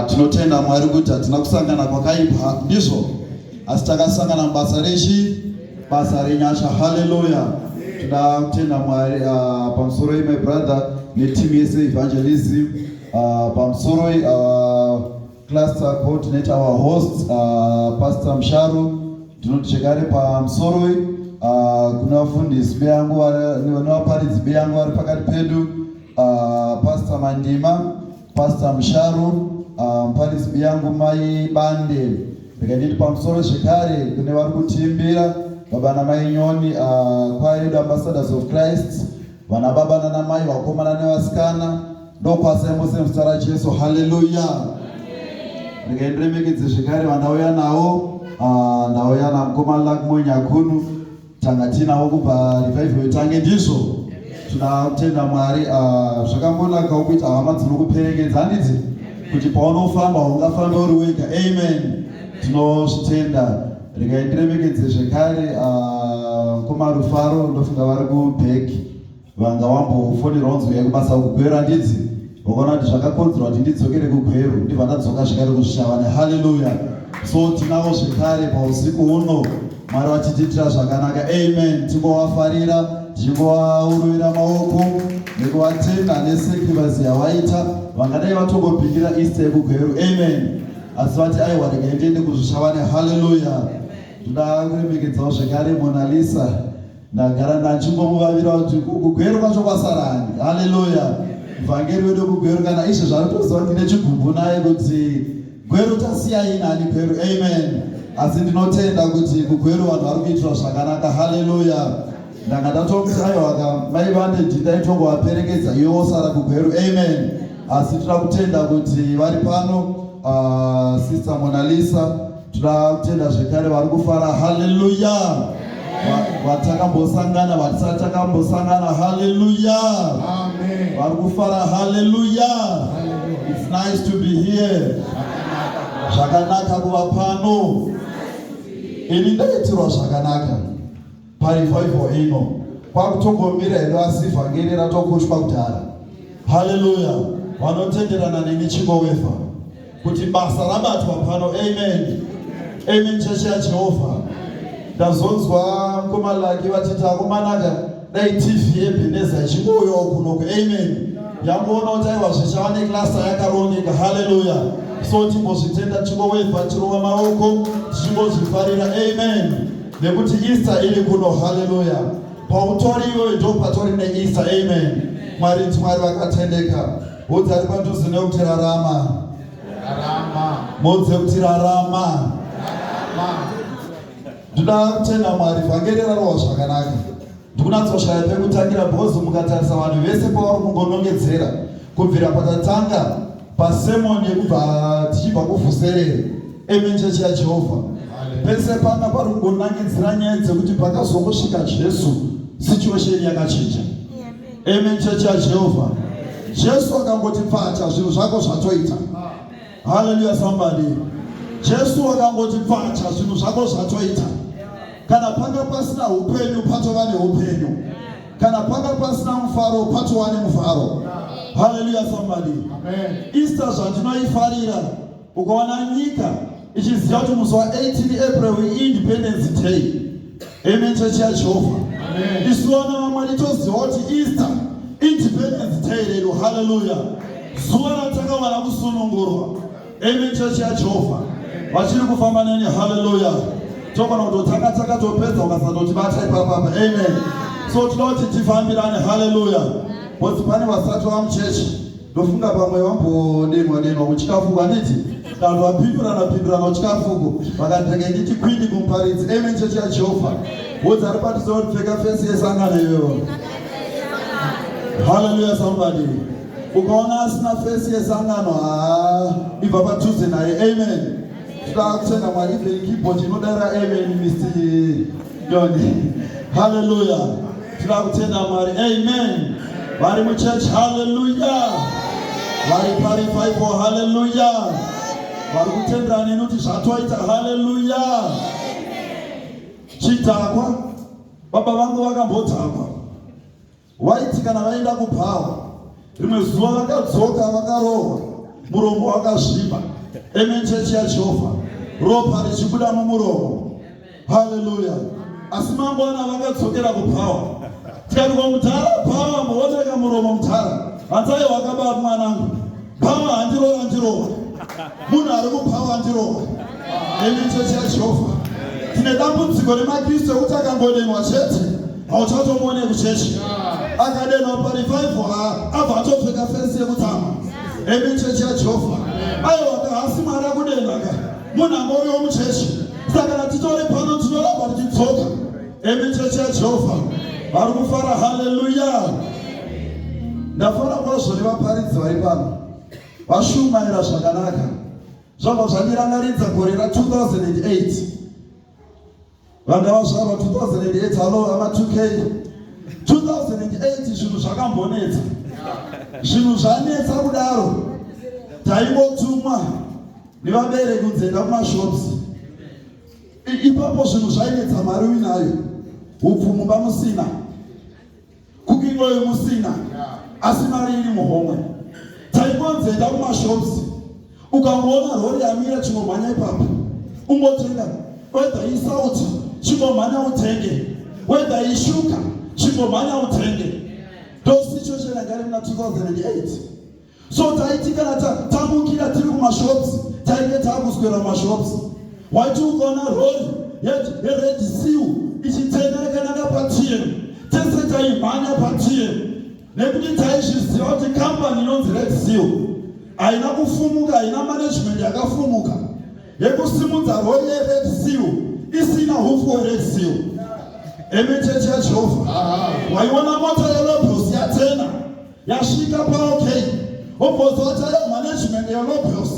Tinotenda Mwari kuti hatina kusangana kwakaipa, ndizvo, asi takasangana mubasa rechi basa renyasha. Haleluya! Toda kutenda Mwari pamusoro, my brother neteam yese evangelism, pamusoro cluster coordinator, our host, Pastor Msharo. Ndinoti zvekare pamusoro kuna vafundisi beyangu nevaparidzi beyangu vari pakati pedu, Pastor Mandima, Pastor Msharo, muparidzi beyangu Mai Bande. Ndikanditi pamusoro zvekare kune vari kutiimbira, baba namai Nyoni, kwaya yedu Ambassadors of Christ, vana baba nanamai, vakomana nevasikana, ndokwasai mose muzita raJesu. Haleluya! Ndikaendiremekedze zvekare vandauya navo. Ndauya namukoma Lakmo Nyakunu, tanga tiinavo kubva revival itange, ndizvo. Toda kutenda Mwari. Zvakambonakawo kuita hama dzinokuperekedza, handiti, kuti paunofamba ungafambe uri wega. Amen, tinozvitenda. Regai ndiremekedze zvekare mukoma Rufaro, ndofunga vari kubheki, vanga wambofonera wanzouya kubasa kuGweru, handiti? Wakaona kuti zvakakonzerwa kuti ndidzokere kuGweru, ndibva ndadzoka zvekare kuZvishavane. Haleluya! So tinavo zvekare pausiku huno, Mwari vachitiitira zvakanaka. Amen. Tingovafarira, tichingovauruvira maoko nekuvatenda nesacrifice yavaita. Vangadai vatongobikira Easter yekuGweru, amen, asi vati aiwa, regai ndiende kuZvishavane. Haleluya! Ndoda kuremekedzawo zvekare Monalisa. Ndagara ndachingomuvavira kuti kuGweru kwacho kwasarani. Haleluya! Vhangeri wedu kuGweru, kana izvo zvaritoziva kuti ndine chigumbu naye kuti Gweru tasiyai nani Gweru. Amen. Asi ndinotenda kuti kuGweru vanhu vari kuitirwa zvakanaka. Haleluya! Ndanga ndatomuti aiwaka mai vande ndaitongovaperekedza, iwe wosara kuGweru. Amen. Asi toda kutenda kuti vari pano, Sister Monalisa. Toda kutenda zvekare vari kufara. Haleluya! Vatakambosangana, vatisati takambosangana. Haleluya! Vari kufara. Haleluya! It's nice to be here. Zvakanaka kuva pano. Ini ndaitirwa zvakanaka parevival ino, kwakutongomira hedu, asi vhangeri ratokushwa kudhara. Haleluya! Vanotenderana neni, chingowefa kuti basa rabatwa pano. Amen, amen. Chechi yaJehovha, ndazonzwa mukoma Laki vachiti akomanaka, dai TV yeBheneza ichingouyawo kunoko. Amen. Yangoona kuti aiwa, zvichava necluster yakarongeka. Haleluya! So timbozvitenda, tichingowefa, tichirova maoko, tichingozvifarira. Amen. Nekuti Easter iri kuno. Haleluya! Pautori iyoyo ndo patori neEaster. Amen. Mwari ndiMwari vakatendeka. Udza ari padhuze nekuti rarama. Rarama. Mudze kuti rarama. Ndoda kutenda Mwari, vhangeri rarohwa zvakanaka. Ndikunatsoshaya pekutangira because mukatarisa vanhu vese pavari kungonongedzera kubvira patatanga pasermon yekubva tichibva kuVhuserere. Amen, chechi yaJehovha, pese panga pari kungonangidzira nyaya dzekuti pakazongosvika Jesu, situation yakachinja. Amen, chechi yaJehovha. Jesu akangoti pfacha, zvinhu zvako zvatoita. Haleluya, somebody. Jesu akangoti pfacha, zvinhu zvako zvatoita. Kana panga pasina upenyu, patova neupenyu. Kana panga pasina mufaro, patova nemufaro. Haleluya, somebody. Easter zvandinoifarira, ukaona nyika ichiziva kuti musi wa18 April Independence Day. Amen, chechi yaJehovha. Isu vana vaMwari toziva kuti Easter Independence Day redu. Haleluya! Zuva ratakawana kusunungurwa. Amen, chechi yaJehovha. Vachiri kufamba neni? Haleluya! Togona kutotanga takatopedza ukasatotibata ipapapa. Amen. So tinoda kuti tifambirane. Haleluya! Because pane vasati vamuchechi, ndofunga pamwe vambodemwa denwa kuchikafuko, handiti, kana vapindurana pindurana kuchikafuko, vakati nditi kwindi kumuparidzi. Amen, chechi yaJehovha. Wodza ari padhuze kuti pfeka face yesangano iyoyo. Haleluya, somebody. Ukaona asina face yesangano, haa, ibva padhuze naye. Amen. Toda kutenda Mwari. Even keyboard inodara. Amen, Mr Doni. Haleluya! Toda kutenda Mwari. Amen. Vari muchechi, haleluya! Vari parevival, haleluya! Vari kutenderana neni kuti zvatoita. Haleluya! Chidhakwa, baba vangu vakambodhakwa. Waiti kana vaenda kubhawa, rimwe zuva vakadzoka vakarohwa. Muromo wakazvimba. Amen chechi yaJehovha. Ropa richibuda mumuromo. Haleluya. Asi mangwana vakadzokera kubhawa. Tikati ko mudhara bhawa mbooneka muromo mudhara. Hanzai wakaba mwanangu. Bhawa handirova ndirova. Munhu ari kubhawa ndirova. Amen chechi yaJehovha. Tine dambudziko remaKristu ekuti akangodenwa chete hauchatomuone kuchechi. Akadenwa parevival abva atopfeka fesi yekutama. Amen chechi yaJehovha. Aiwa ka hasi Mwari akudena ka. Munhu angoriwo muchechi. Saka kana titori pano tinoramba tichidzoka. Amen chechi yaJehovha. Vari kufara haleluya. Ndafara kwazvo nevaparidzi vari pano. Vashumaira zvakanaka. Zvabva zvandirangaridza gore ra 2008. Vanga vazvarwa 2008 halo ama 2K. 2008 zvinhu zvakambonetsa. Zvinhu zvanetsa kudaro. Taingotumwa nevabereki kunzi enda kumashops. Ipapo zvinhu zvainetsa mari uinayo. Hupfu mumba musina. Cooking oil musina asi mari iri muhomwe. Taingonzi enda kumashops ukangoona rori yamira chingomhanya ipapo ungotenga whether isauti chingomhanya utenge whether ishuka chingomhanya utenge. Ndo situation yanga iri muna 2008. So taiti kana tamukira tiri kumashops tainge takuswera mumashops waiti ukaona rori yered seal ichitenda yakananga patm tese taimhanya patm nekuti taizviziva kuti kambani inonzi red seal haina kufumuka haina management yakafumuka yekusimudza rori yered seal isina hufu hwered seal. Amen chechi yaJehovha. Waiona mota yelobos yatena yasvika paok wobvonza kuti ayo management yelobos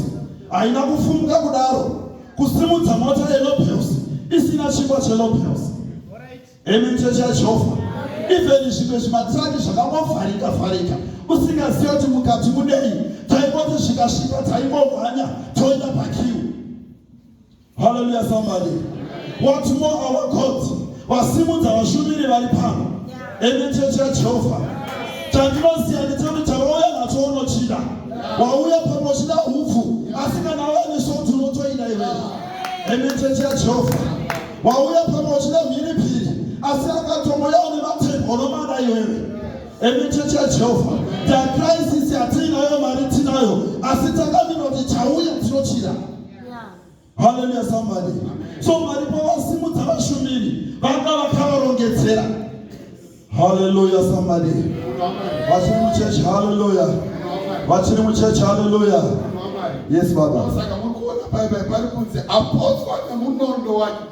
haina kufumuka kudaro kusimudza mota yelobos isina chingwa chelobos. Amen chechi yaJehovha. Even zvimwe zvimatraki zvakangovharika vharika usingaziva kuti mukati munei, taingoti zvikasvika taingomhanya toenda pakiu. Hallelujah somebody. What more our God vasimudza vashumiri vari pano. Amen chechi yaJehovha. Chandinoziva ndechekuti chawauya nacho unochida. Wauya pano uchida hupfu asi kana wauya nesauti unotoida iwewe. Amen chechi yaJehovha. Wauya pano uchida mhiripiri asi akatomboyawo nematembo unomada iwewe. Amen chechi yaJehovha. Tacrisis yatiinayo mari tinayo asi takamira kuti chauya tinochida. Hallelujah somebody. So Mwari pavasimudza vashumiri vanga vakavarongedzera. Hallelujah somebody. Vachiri muchechi hallelujah. Vachiri muchechi hallelujah. Yes baba. Saka muri kuona Bible pari kunzi apotswa nemunondo wake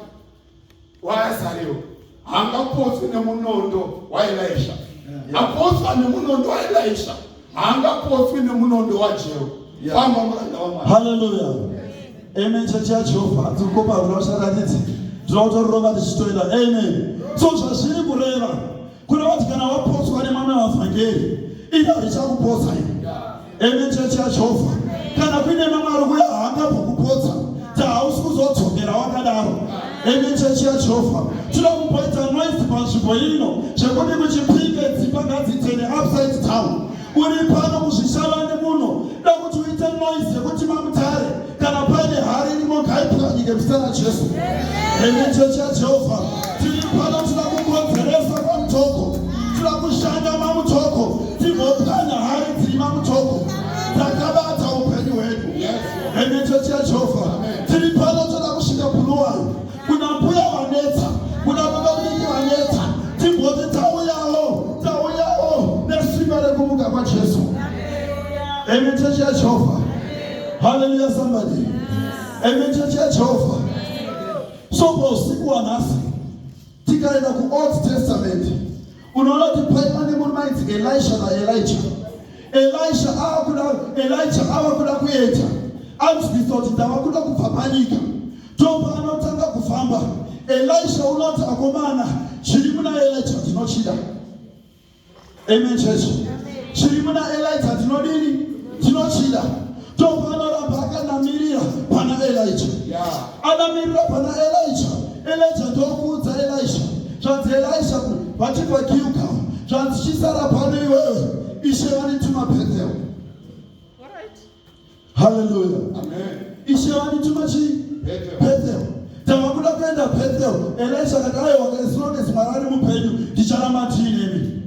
waAzareo haangapotswi nemunondo waElisha. Apotswa nemunondo waElisha haangapotswi nemunondo waJehu. Famba muranda waMwari. Hallelujah. Amen chechi yaJehovha. Hanzi kukopa runosharatidzi. Tinoda kutorova tichitoenda. Amen. So zvazviri kureva kureva kuti kana wapotswa nemamwe mavhangeri iro harichakupotsa iri. Amen chechi yaJehovha. Kana kuine mamwe ari kuuya haangambokupotsa. Hausi kuzodzokera wakadaro. Amen chechi yaJehovha. Tinoda kumboita noise panzvimbo ino zvekuti kuchipinge dzimba ngadzitene upside down. Uri pano kuzvishavani muno da kuti uite noise yekuti mamutare kana paine hari irimo ngaipwanyike muzita raJesu. Amen chechi yaJehovha. Tiri pano tinoda kukonzeresa kwamutoko. Tinoda kushanda mamutoko timbopwanya hari dziri mamutoko dzakabata upenyu hwedu. Amen chechi yaJehovha. Tiri pano toda kusvika Bulawayo kuna mbuya vanetsa, kuna baba mudiki vanetsa, timboti tauyawo, tauyawo nesimba rekumuka kwaJesu. Amen chechi yaJehovha. Hallelujah somebody. Amen chechi yaJehovha. So pausiku wanhasi tikaenda kuOld Testament unoona kuti paiva nemurume ainzi Elisha naElijah. Elisha ava kuda Elijah ava kuda kuenda anzwisa kuti ndava kuda kubva panyika topa anotanga kufamba Elisha unoti akomana chiri muna Elijah ndinochida. Amen church. Chiri muna Elijah tinodini? Tinochida. Topa anoramba akanamirira pana Elijah. Anamirira pana Elijah. Elijah ndokuudza Elisha. Zvanzi Elisha vachibva Gilgal. Zvanzi chisara pano iwewe. Ishe vanituma Bethel. Haleluya. Ishe vandituma chii? Bethel. Tava kuda kuenda Bethel. Elisha akati aiwa, as long as Mwari ari mupenyu ndicharamba ndiinemi.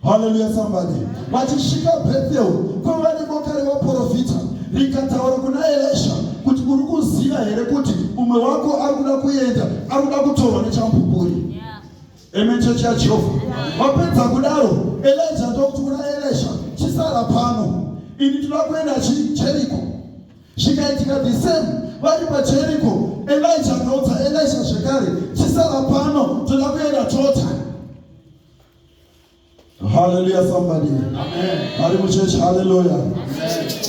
Haleluya somebody. Vachisvika Bethel kwaiva neboka revaprofita rikataura kuna Elisha kuti uri kuziva here kuti umwe wako ari kuda kuenda, ari kuda kutorwa nechamupupuri. Amen church yaJehovha. Vapedza kudaro Elijah ndokuti kuna Elisha, chisara pano, ini tinoda kuenda Jericho. Zvikaitika the same, vari paJericho, Elijah akaudza Elisha zvekare, chisara pano, toda kuenda Jordan. Hallelujah somebody. Amen. Ari muchechi hallelujah.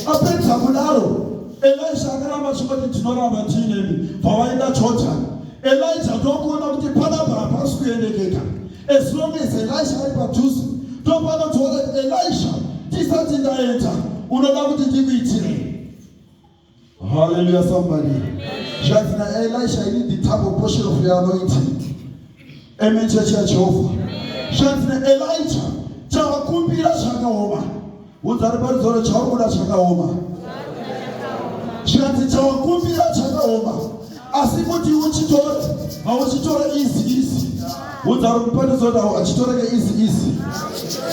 Apedza kudaro Elisha akaramba achingoti ndinoramba ndiinemi pavaenda Jordan. Elijah ndokuona kuti panapa hapasi kuendekeka. As long as Elisha ari padhuze ndopanotoona kuti Elisha tisati ndaenda unoda kuti ndikuitirei. Hallelujah, somebody. Zvanzi naElisha, I need the double portion of your anointing. Amen, church yaJehovha. Zvanzi naElijah, chavakumbira chakaoma. Udza ari parudzoro chauri kuda chakaoma. Zvikanzi chawakumbira chakaoma. Asi kuti uchitore, hauchitore easy easy. Udza ari kuparudzoro kuti achitoreke easy easy.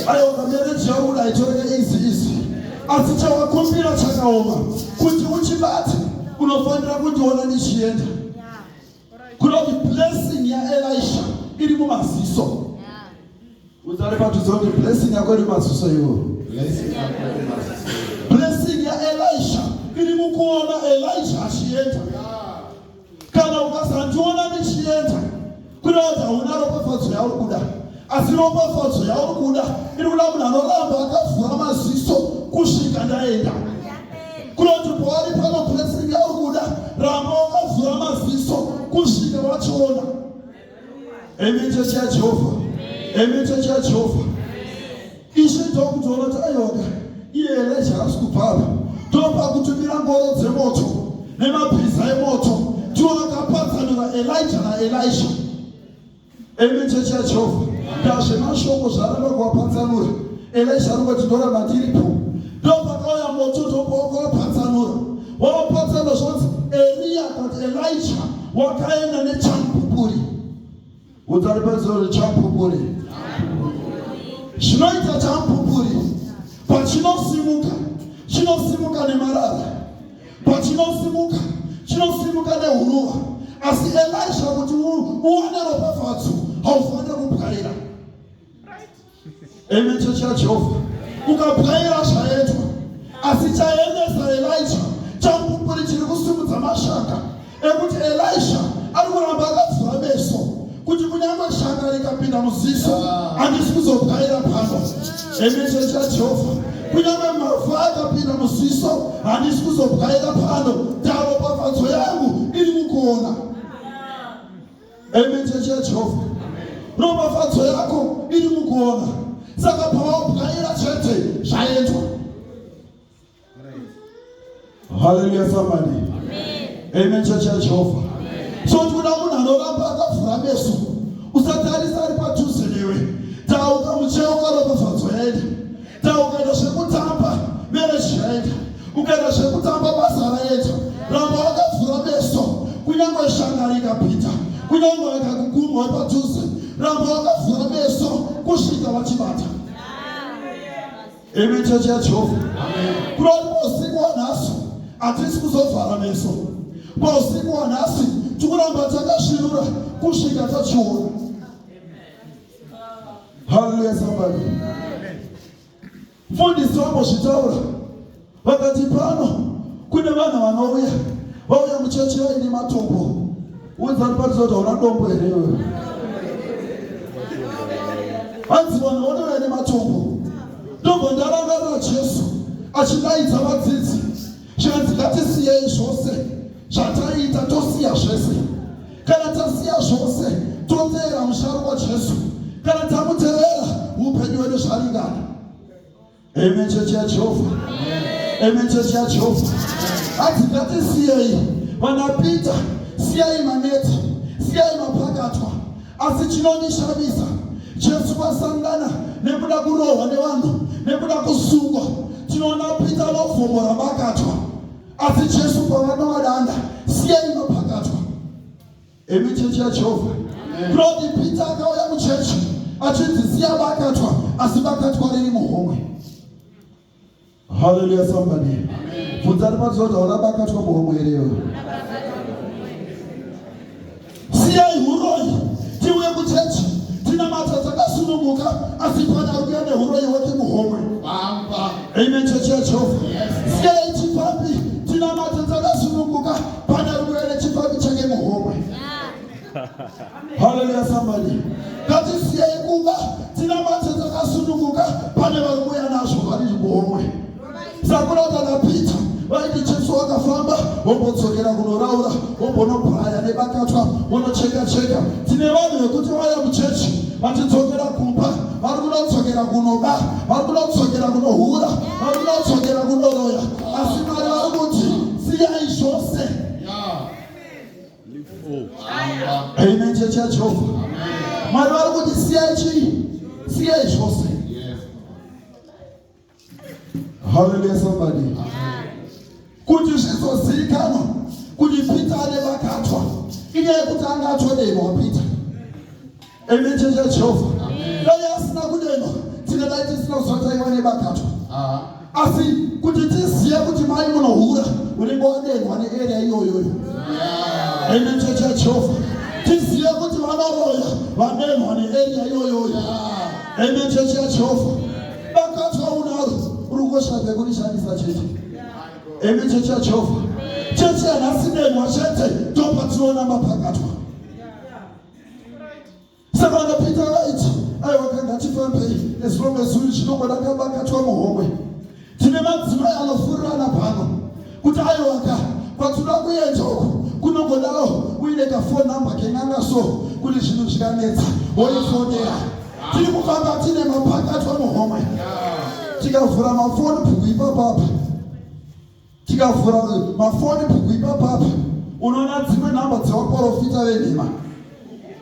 Aiwa kamereji yauri kuda haitoreke easy easy. Asi chawakumbira chakaoma kuti uchibate unofanira kundiona ndichienda. Kuda kuti blessing yaElisha iri mumaziso. Udzare padhuze kuti blessing yako iri mumaziso iwo. Blessing yaElisha iri mukuona Elijah achienda. Kana ukasandiona ndichienda, kureva kuti hauna ropafadzo yauri kuda. Asi ropafadzo yauri kuda iri kuda munhu anoramba akavhura maziso kusvika ndaenda. Kureva kuti pauri pano blessing yauri kuda, ramba wakavhura maziso kusvika wachiona. Amen, church yaJehovha. Amen, church yaJehovha. Ishe ndokutoona kuti aiwaka iye Elijah haasi kubva apa. Ndopakutumira ngoro dzemoto nemabhiza emoto ndiwo akapatsanura Elijah naElisha. Amen, church yaJehovha. Ndazvemashoko zvaaramba kuwapatsanura. Elisha ari kungoti ndoramba ndiripo. Ndopakauya moto ndopawakawapatsanura. Wawapatsanura zvonzi Eriya kana kuti Elijah wakaenda nechamupupuri. Udzari paizoro chamupupuri. Zvinoita chamupupuri pachinosimuka chinosimuka nemarara, pachinosimuka chinosimuka nehuruva. Asi Elisha kuti uwane ropafadzo haufanire kubwaira. Amen, church yaJehovha. Ukabwaira zvaendwa, asi chaendesa Elijah chamupupuri chiri kusimudza mashaka ekuti Elisha ari kuramba akavhura meso kuti kunyange shanga rikapinda muziso handisi kuzobwaira pano. Amen, church yaJehovha. Kunyange mavhu akapinda muziso handisi kuzobwaira pano, taropafadzo yangu iri mukuona. Amen, church yaJehovha. Ropafadzo yako iri mukuona. Saka pawabwaira chete zvaendwa. Hallelujah somebody. Amen, church yaJehovha. So tikuda munhu anoramba akavhura meso. Usatarisa ari padhuze newe. Tauka mucheuka ropafadzo yaenda. Ukaita zvekutamba marriage yaenda, ukaita zvekutamba basa raenda. Ramba wakavhura meso, kunyange shanga rikapinda, kunyange akakugumwa padhuze, ramba wakavhura meso kusvika wachibata. Amen, church yaJehovha. Kuda kuti pausiku hwanhasi hatisi kuzovhara meso. Pausiku hwanhasi tikuramba takasvinura kusvika tachiona. Hallelujah somebody. Mfundisi vambozvitaura vakati pano kune vanhu vanouya vauya muchechi vaine matombo. Udza ndiparidza kuti hauna dombo here iwewe? Hanzi vanhu vanouya nematombo. Ndobva ndarangarira Jesu achidaidza vadzidzi zvikanzi ngatisiyei zvose zvataiita tosiya zvese. Kana tasiya zvose toteera musharukwa Jesu, kana tamutevera upenyu hwedu zvaringana. Amen, chechi yaJehovha. Amen, chechi yaJehovha. Hanzi ngatisiyei vana Peter, siyai maneti, siyai mapakatwa. Asi chinondishamisa, Jesu vasangana nekuda kurohwa nevanhu, nekuda kusungwa. Tinoona Peter anovhomora bakatwa. Asi Jesu pavanovadanda, siyai mapakatwa. Imi chechi yaJehovha. Kunoti Peter akauya muchechi achinzi siya bakatwa, asi bakatwa riri muhomwe. Hallelujah somebody. Bvunzani pazuva kuti hauna bakatwa muhomwe here iwe? Siyai huroyi tiuye kuchechi tinamata takasununguka asi pane ari kuya nehuroyi hwake muhomwe. Amen chechi yaJehovha. Siyai chipfambi tinamata takasununguka pane ari kuya nechipfambi chake muhomwe. Hallelujah somebody. Ngatisiyei kuba tinamate takasununguka pane vari kuuya nazvo vari muhomwe. Sakurata naPeter vaiti Jesu wakafamba wombodzokera kunoraura wombonobraya nebakatwa wonocheka cheka. Tine vanhu vekuti vaya muchechi vachidzokera kumba vari kunodzokera kunoba vari kunodzokera kunohura vari kunodzokera kunoroya asi Mwari vari kuti siyai zvose. Amen chechi yaJehovha. Mwari vari kuti siyai chii? Siyai zvose. Hallelujah somebody. Kuti zvizozivikanwa kuti Peter ane bakatwa. Inyaya yekuti anga atodenwa Peter. Amen chechi yaJehovha. Dai asina kudenwa tingadai tisina kuzotaiwa nebakatwa. Asi kuti tizive kuti mai munohura unenge wadenwa nearea iyoyoyo. Amen chechi yaJehovha. Tizive kuti vanoroya vadenwa nearea iyoyoyo. Amen chechi yaJehovha. Bakatwa unaro uri kukosha pekurishandisa chete. Amen chechi yaJehovha. Chechi yanhasi denwa chete ndopatinoona mapakatwa. Saka vana Peter vaiti aiwa ka ngatifambei as long as uyu zvinongoda kabakatwa muhomwe. Tine madzimai anofurirana pano kuti aiwa ka kwatinoda kuenda uku kunongodawo uine kafone number ken'anga so kuti zvinhu zvikanetsa woifonera. Tiri kufamba tine mapakatwa muhomwe. Tikavhura mafoni bhuku ipapapa. Tikavhura mafoni bhuku ipapapa unoona dzimwe nhamba dzevaporofita venhema.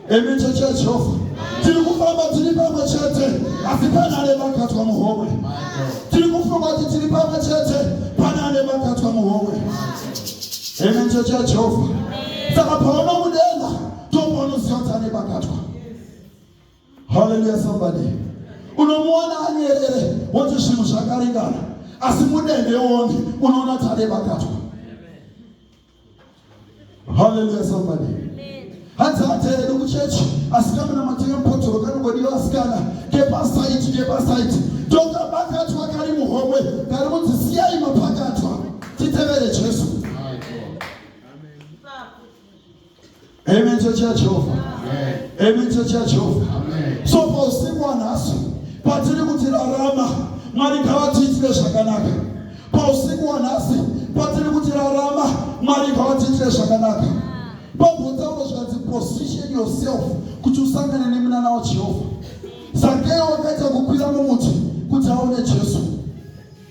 Imi chechi yaJehovha, tiri kufamba tiri pamwe chete, asi pane ane bakatwa muhomwe. Tiri kufunga kuti tiri pamwe chete, pane ane bakatwa muhomwe. Imi chechi yaJehovha, saka paunomudenga ndopaunoziva kuti ane bakatwa. Hallelujah somebody. Unomuona anyerere woti zvinhu zvakaringana, asi mudende wonge unoona kuti ane bakatwa. Hallelujah somebody. Hanzi hateereri kuchechi asi kamuna matenga mupotoro kanongodiwa asikana kepasaiti kepasaiti tokabakatwa kari muhomwe kari kunzi siyai mapakatwa titevere Jesu. Amen chechi yaJehovha. Amen chechi yaJehovha. So pausiku hwanhasi patiri kuti rarama Mwari ngavatiitire zvakanaka. Pausiku hwanhasi patiri kuti rarama Mwari ngavatiitire zvakanaka. Pambotauro zvikanzi position yourself kuti usangane nemunana waJehovha. Zakeo wakaita kukwira mumuti kuti aone Jesu.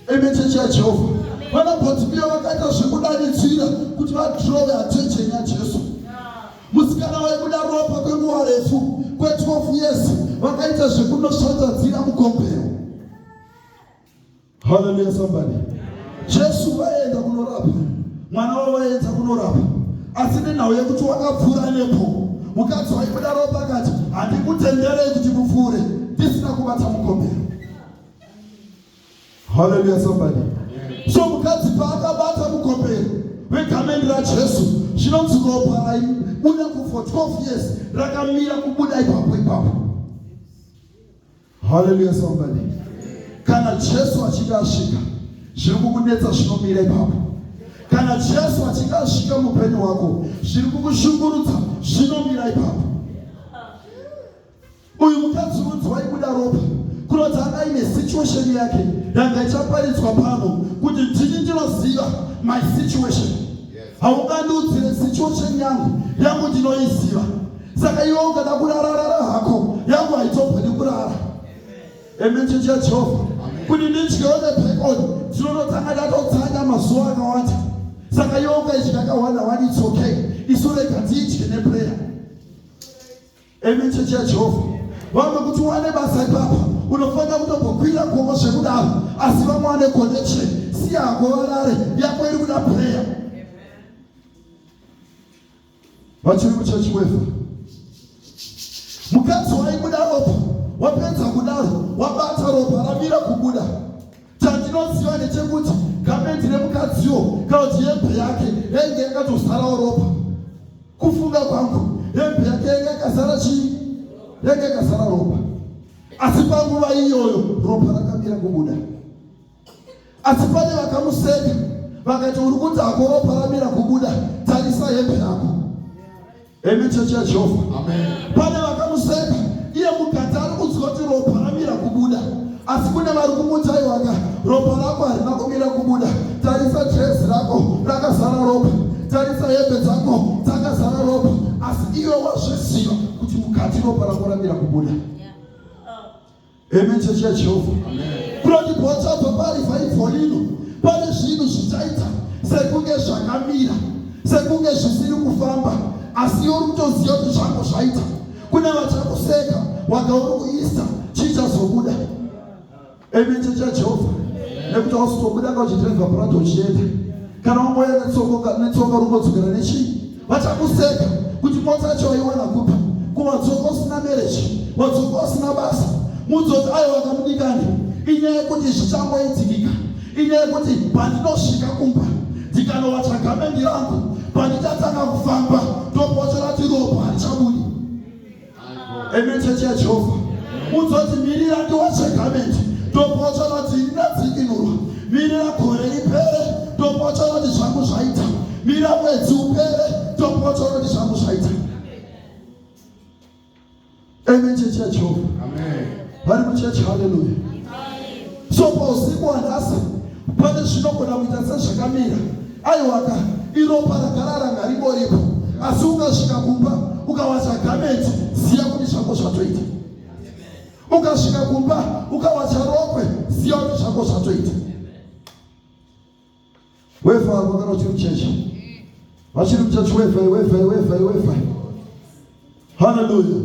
Amen chechi yaJehovha. Vana Bhatimiyo vakaita zvekudanidzira kuti vadrove attention yaJesu. Musikana waibuda ropa kwenguva refu kwe12 years vakaita zvekunosvatadzira mukombero. Hallelujah somebody. Jesu vaenda kunorapa. Mwana wavo vaenda kunorapa. Asi nenhau yekuti wakapfuura nepo mukadzi waibuda ropa akati handikutenderei kuti mupfuure ndisina kubata mukombero. Hallelujah somebody. So mukadzi paakabata mukombero wegamendi raJesu zvinonzi ropa raibuda for 12 years rakamira kubuda ipapo ipapo. Hallelujah somebody. Kana Jesu achinge asvika zviri kukunetsa zvinomira ipapo. Kana Jesu achinge asvika muupenyu hwako zviri kukushungurudza zvinomira ipapo. Uyu mukadzi unzi waibuda ropa kunoti anga aine situation yake yanga ichaparidzwa pano kuti ndini ndinoziva my situation haungandiudzire situation yangu yangu ndinoiziva saka iwe ungada kurararara hako yangu haitogoni kurara Amen chechi yaJehovha kuti ndidyewo nebacon ndinonotanga ndatotsanya mazuva akawanda saka iwe ukaidya kawanda wani it's okay isu rega tiidye neprayer Amen chechi yaJehovha. Vamwe kuti uwane basa ipapa unofanira kutombokwira gomo zvekudaro, asi vamwe vane connection. Siya hako varare, yako iri kuda prayer. Vachiri kuchechi wefa. Mukadzi waibuda ropa, wapedza kudaro, wabata ropa ramira kubuda. Chandinoziva ndechekuti gamendi remukadziwo kana kuti hembe yake yainge yakatozarawo ropa. Kufunga kwangu hembe yake yainge yakazara chii? Yainge yakazara ropa. Asi panguva iyoyo ropa rakamira kubuda. Asi pane vakamuseka vakati uri kuti hako ropa ramira kubuda, tarisa hembe yako. Amen, chechi yaJehovha. Pane vakamuseka iye mukati ari kunzwa kuti ropa ramira kubuda, asi kune vari kumuti aiwaka ropa rako harina kumira kubuda, tarisa dresi rako rakazara ropa, tarisa hembe dzako dzakazara ropa, asi iwe wazviziva kuti mukati ropa rako ramira kubuda. Amen, chechi yaJehovha. Kunoti pawachabva parivhaivho ino, pane zvinhu zvichaita sekunge zvakamira, sekunge zvisiri kufamba, asi iwe uri kutoziva kuti zvangu zvaita. Kune vachakuseka, waga uri kuista, chii chazobuda? Amen, chechi yaJehovha. Nekuti hausi kutobuda ka uchidhiraivha prado uchienda, kana wangoya netsoka uri kungodzokera nechii? Vachakuseka kuti mota yacho waiwana kupi? Kuwadzoka usina marriage, wadzoka usina basa. Mudzoti aiwa kamudikani, inyaya yekuti zvichangoitikika, inyaya yekuti pandinosvika kumba ndikanowacha gamendi rangu, pandichatanga kufamba ndopochora kuti ropa harichabudi. Amen, chechi yaJehovha. Mudzoti mirira ndiwache gamendi, ndopochora kuti ndadzikinurwa. Mirira gore ripere, ndopochora kuti zvangu zvaita. Mira mwedzi upere, ndopochora kuti zvangu zvaita. Amen, chechi yaJehovha. Vari muchechi, haleluya. So pausiku hwanhasi pane zvinogona kuita sezvakamira, aiwaka iropa ragara ranga ringoripo, asi ukasvika kumba ukawacha gamendi, ziya kuti zvako zvatoita. Ukasvika kumba ukawacha rokwe, ziya kuti zvako zvatoita. Wefa wakana uchiri muchechi, vachiri muchechi, wefa wefa wefa wefa. Haleluya.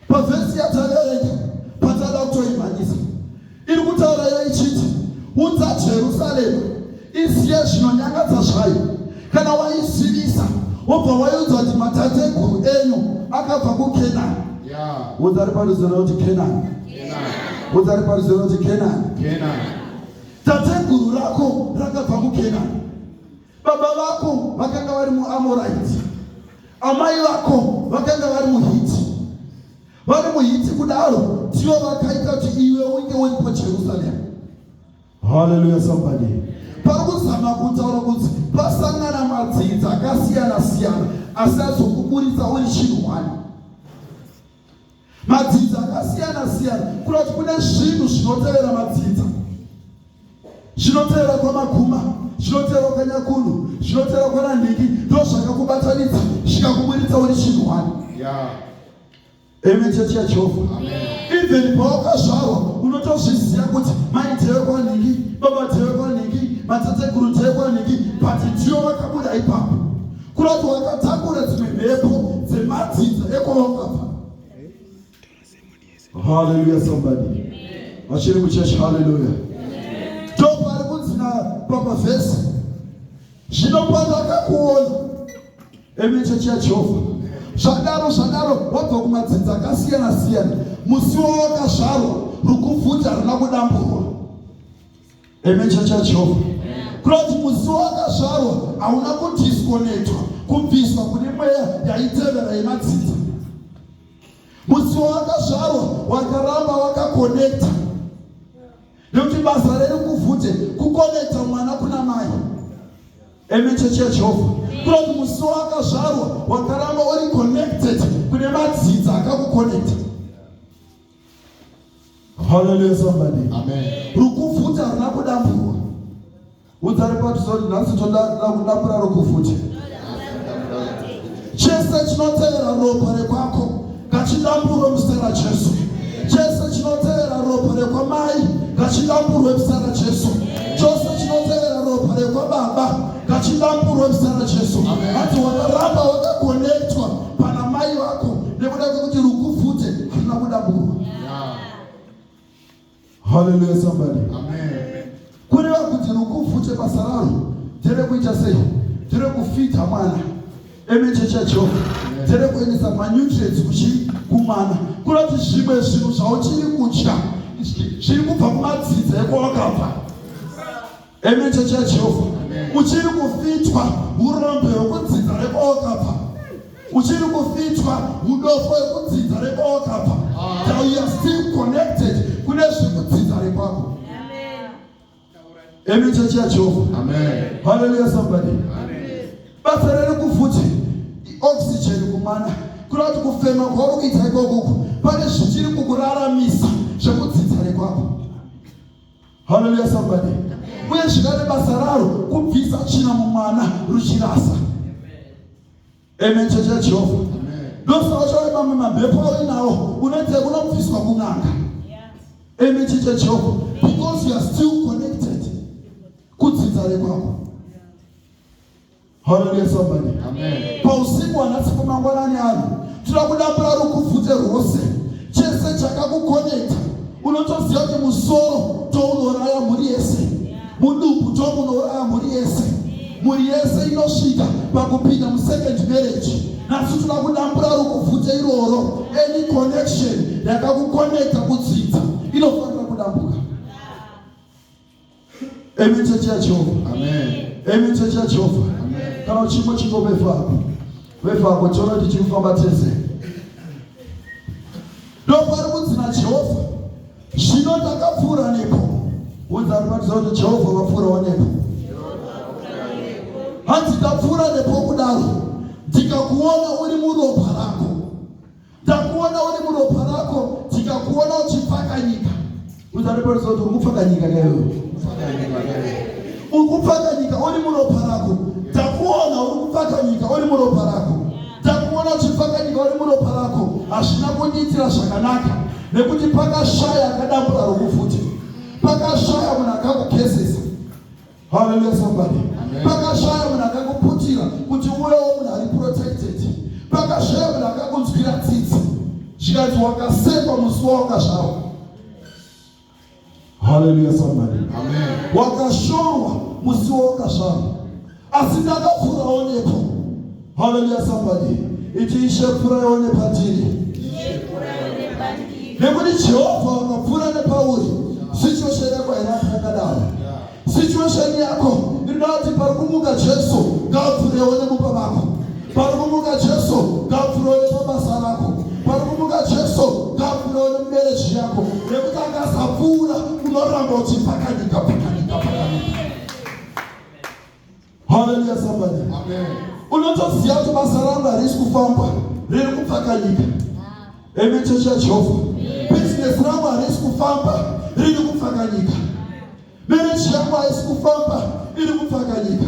Pavhesi yataverenga patada kutoimhanyisa iri kutaura iyo ichiti, udza Jerusarema iziye zvinonyangadza zvayo. Kana waizivisa wobva waiudza kuti matateguru enyu akabva kuKenani. Udza ari padhuze kuti Kenani. Udza ari padhuze kuti Kenani. Tateguru rako rakabva kuKenani. Baba vako vakanga vari muAmorite, amai vako vakanga vari muHiti. Vari muHiti kudaro ndivo vakaita kuti iwe unge uri paJerusarema. Haleluya, somebody. Pari kuzama kutaura kuti pasangana madzinza akasiyana siyana, asi azokuburitsa uri chinhu one. Madzinza akasiyana siyana, kureva kuti kune zvinhu zvinotevera madzinza, zvinotevera kwaMaguma, zvinotevera kwaNyakunhu, zvinotevera kwananhingi, ndo zvakakubatanidza zvikakuburitsa uri chinhu one. Amen, chechi yaJehovha. Even pawakazvarwa unotozviziva kuti mai ndewe kwanhingi, baba ndewe kwanhingi, matateguru ndewe kwanhingi, but ndiyo vakabuda ipapo. Kureva kuti wakatakura dzimwe mhepo dzemadzinza ekwawakabva. Hallelujah, somebody. Vachiri muchechi, hallelujah. Ndopari kunzi napapavhesi, zvino pandakakuona. Amen, chechi yaJehovha. Zvadaro zvadaro, wabva kumadzinza akasiyana siyana, musi wawakazvarwa rukuvhute haruna kudamburwa. Amen, chechi yaJehovha. Kureva kuti musi wakazvarwa hauna kudisconnectwa kubviswa kune mweya yaitevera yemadzinza. Musi wakazvarwa wakaramba wakakonekta, nekuti basa rerukuvhute kukonekta mwana kuna mai. Amen, chechi yaJehovha. Kureva kuti musi wakazvarwa wakaramba uri connected kune madzinza akakukonekta. Hallelujah, somebody. Amen. Rukuvhute haruna kudamburwa. Udzari patisoti nhasi toda kudambura rukuvhute. Chese chinotevera ropa rekwako ngachidamburwe muzita raJesu. Chese chinotevera ropa rekwamai ngachidamburwe muzita raJesu. Chose chinotevera ropa rekwababa ngachidamburwe muzita raJesu. Hanzi wakaramba wakakonektwa pana mai vako nekuda kwekuti rukuvhute haruna kudamburwa. Hallelujah, somebody. Amen. Kureva kuti rukuvhute Rukuvhute basa raro nderekuita sei? Nderekufidha mwana. Amen church yaJehovha. Nderekuendesa manutrients kuchii? Kumwana. Kurati zvimwe zvinhu zvauchiri kudya zviri kubva kumadzidza ekwawakabva. Amen church yaJehovha. Uchiri kufitwa urombe hwekudzidza rekwawakabva. Uchiri kufitwa hudofo hwekudzidza rekwawakabva. Now you are still connected kune zvekudzidza rekwako. Amen church yaJehovha. Amen. Hallelujah somebody. Amen. Basa riri kufuti oxygen kumwana kuda kuti kufema kwauri kuita ikoko pane zvichiri kukuraramisa zvekudzidza rekwako. Hallelujah somebody. Uye zvekare basa raro kubvisa tsvina mumwana ruchirasa. Amen church yaJehovha. Ndosaka uchaona mamwe mamhepo auinawo unoita kunobviswa kun'anga. Amen church yaJehovha. Because you are still connected kudzidza rekwako. Hallelujah somebody. Amen. Pausiku wanhasi kumangwanani ano tinoda kudambura rukuvhute rwose chese chakakukonekta unotoziva kuti musoro tounoraya mhuri yese mudumbu tomunouraya mhuri yese mhuri yese inosvika pakupinda musecond marriage nhasi toda kudambura rukuvhute iroro any connection yakakukonekta kudzidza inofanira kudambuka. Amen church yaJehovha. Amen. Amen church yaJehovha. Amen. Kana uchimo chingo vefako. Vefako tiona tichiri kufamba tese. Ndopari kunzi naJehovha. Zvino ndakapfuura nepo. Unza rubatidza kuti Jehovha vapfuurawo nepo. Hanzi ndapfuura nepo kudaro ndikakuona uri muropa rako. Ndakuona uri muropa rako tikakuona uchipfakanyika. Uzareporesa kuti uri kupfakanyika kaiwe. Uri kupfakanyika uri muropa rako. Ndakuona uri kupfakanyika uri muropa rako. Ndakuona uchipfakanyika uri muropa rako. Hazvina kundiitira zvakanaka nekuti pakashaya akadambura rokufuti. Pakashaya munhu akakugezesa. Hallelujah somebody. Pakashaya munhu akakuputira kuti uvewo munhu ari protected. Pakashaya munhu akakunzwira tsitsi. Zvikanzi wakasekwa musi wawakazvarwa. Hallelujah somebody. Amen. Wakashorwa musi wawakazvarwa. Asi ndakapfuurawo nepo. Hallelujah somebody. Iti Ishe pfuuraiwo nepatiri. Nekuti Jehovha wakapfuura nepauri. Situation yako hairamba yakadaro. Situation yako inoda kuti pari kumuka Jesu ngaapfuurewo nemumba mako. Pari kumuka Jesu ngaapfuurewo nepabasa rako. Pari kumuka Jesu ngaapfuurewo nemumereji yako. Nekuti akasapfuura unoramba uchipfakanyika pfakanyika pfakanyika. Hallelujah somebody. Amen. Unotoziva kuti basa rangu harisi kufamba riri kupfakanyika. Amen church yaJehovha. Business rangu harisi kufamba riri kupfakanyika. Marriage yangu haisi kufamba iri kupfakanyika.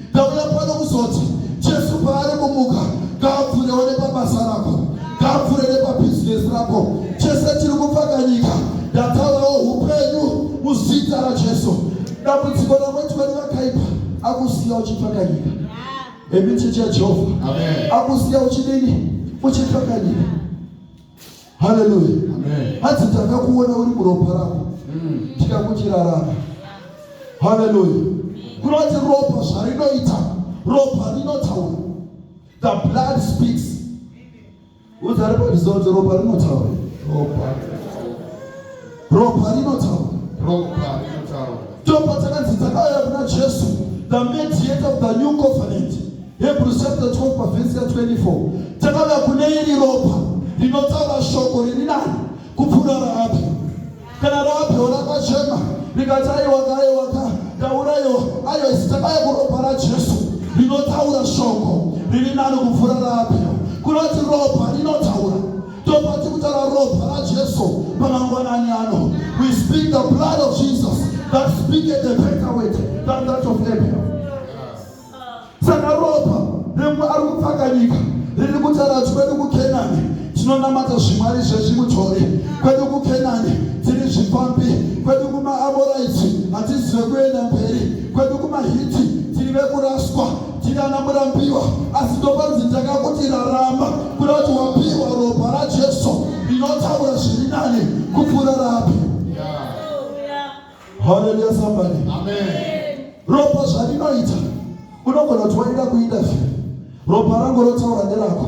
Ndauya pano kuzoti Jesu paari kumuka ngaapfurewo nepabasa rako, ngaapfure nepabhizinesi rako. Chese chiri kupfakanyika ndataurawo upenyu muzita raJesu. Dambudziko ramwetweni vakaipa akusiya uchipfakanyika. Amen church yaJehovha. Amen. Akusiya uchidini? Uchipfakanyika. Haleluya. Amen. Hanzi takakuona uri muropa rako. Tikakuchirarama. Haleluya. Kunoti ropa zvarinoita, ropa rinotaura. The blood speaks. Udza ripo kuti ropa rinotaura. Ropa. Ropa rinotaura. Ropa rinotaura. Topa takanzi takauya kuna Jesu, the mediator of the new covenant. Hebrews chapter 12 pavhesi ya 24. Takauya kune iri ropa rinotaura shoko riri nani kupfuura raAbheri. Kana raAbheri rakachema rikati aiwaka aiwaka ndaurayiwa, aiwa isu takauya kuropa raJesu rinotaura shoko riri nani kupfuura raAbheri. Kunoti ropa rinotaura. Topati kutaura ropa raJesu pamangwanani ano. We speak the blood of Jesus that speaketh a better word than that of Abel. Saka ropa remumwe ari kupfakanyika riri kutaura kuti kwedu kuKenani tinonamata zvimwari zvezvimutori, kwedu kuKenani tiri zvipfambi, kwedu kumaAmoraiti hatizive kuenda mberi, kwedu kumaHiti tiri vekuraswa, tiri ana murambiwa. Asi ndopanzi ndakakuti rarama, kuda kuti wapiwa ropa raJesu rinotaura zviri nani kupfuura rapi. Yeah. Hallelujah somebody. Amen. Ropa zvarinoita unogona kuti waida kuinterview ropa rangu rotaura nerako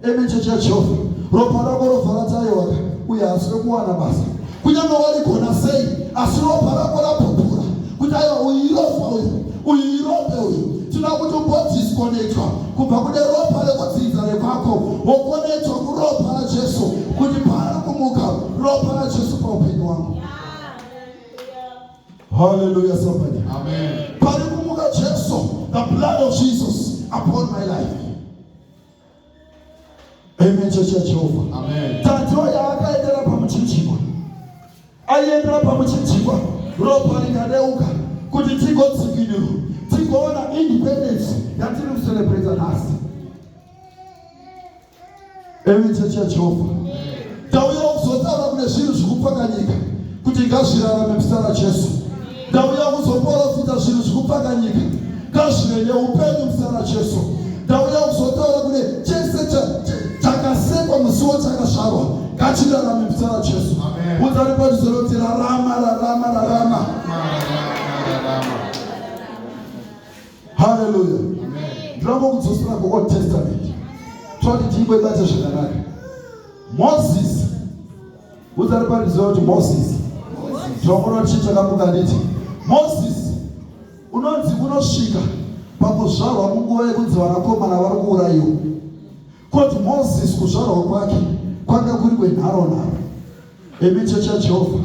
eme chechi yaJehovha ropa rako robva rati aiwaka uye haasi rekuwana basa kunyange warigona sei asi ropa rako rapupura kuti aiwa uyu iropa uyu uyu irope uyu tinoda kuti umbodisconnectwa kubva kune ropa rekudzinza rekwako wokonectwa kuropa raJesu kuti paari kumuka ropa raJesu paupenyu wangu. Hallelujah, somebody. Amen. Pari kumuka Jesu, the blood of Jesus upon my life. Amen, church yaJehovha. Amen. Tatiro yaakaendera pamuchinjikwa. Aiendera pamuchinjikwa, ropa rikadeuka kuti tigodzikinurwa, tigoona independence yatiri kucelebrate nhasi. Amen, church yaJehovha. Ndauya kuzotaura kune zvinhu zvikupfakanyika kuti ngazvirarame muzita raJesu. Ndauya kuzoporofita zvinhu zvikupfakanyika ngazvive neupenyu muzita raJesu. Ndauya kuzotaura kune chese chakasekwa musi wachakazvarwa ngachirarame muzita raJesu. Udzani padhuze kuti rarama, rarama, rarama. Haleluya. Ndinoda kudzosera kuOld Testament. Toti tiimboibate zvakanaka. Moses udzari pariziva kuti Moses tinoona chii chakamuka nditi Moses unonzi unosvika pakuzvarwa munguva yekunzi vanakomana vari kuurayiwa. Koti Moses kuzvarwa kwake kwanga kuri kwenharo nharo. Imi chechi yaJehovha.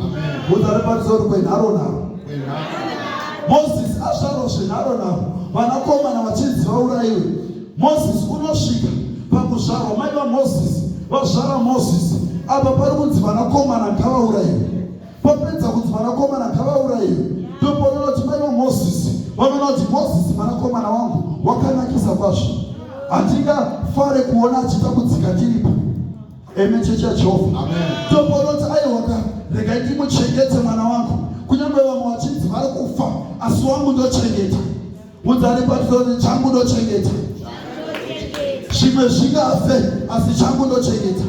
Udzari pariziva kuti kwenharo nharo. Moses azvarwa zvenharo nharo, vanakomana vachinzi vaurayiwe. Moses unosvika pakuzvarwa mai vaMoses vazvara Moses. Apa pari kunzi vanakomana ngavaurayiwe. Papedza kunzi vanakomana ngavaurayiwe, ndopaona kuti mai vaMoses vanoona kuti Moses mwanakomana wangu wakanakisa kwazvo, handingafare kuona achitambudzika ndiripo. Amen, chechi yaJehovha. Ndopaona kuti aiwaka, regai ndimuchengete mwana wangu, kunyange vamwe vachinzi vari kufa, asi wangu ndochengeta. Udzani patizoti changu ndochengeta, zvimwe zvingafe asi changu ndochengeta.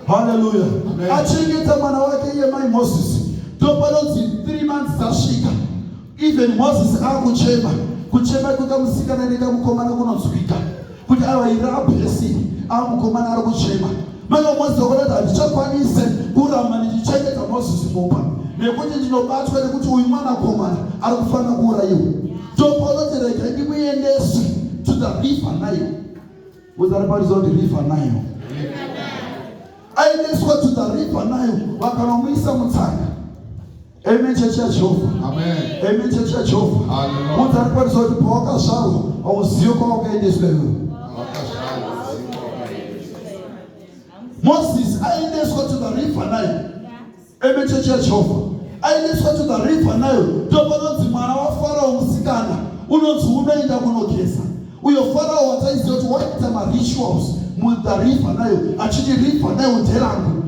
Haleluya! Achengeta mwana wake iye mai Moses. Ndopanonzi 3 months dzasvika, even Moses akuchema kuchema kwekamusikana nekamukomana kunonzwika kuti aiwa irabhesi amukomana ari kuchema. Mai vaMoses vakaona kuti handichakwanise kuramba ndichichengeta Moses mumba nekuti ndinobatwa nekuti uyu mwanakomana ari kufanira kuurayiwa. Ndopaunoti regai ndimuendese to the river Nile. Uzari parizo kuti river Nile. Aendeswa to the river Nile vakanomuisa mutsanga. Amen, chechi yaJehovha. Amen. Amen, chechi yaJehovha. Hallelujah. Udzari parizo kuti pawakazvarwa hauzive kwawakaendeswa iwewe. Moses aendeswa to the river Nile. Amen, chechi yaJehovha. Aendeswa to the river Nile. Ndopanonzi mwana waFarao musikana unonzi unoenda kunogeza. Uyo Farao wataiziva kuti waita marituals muthe river Nile achiti river Nile nderangu.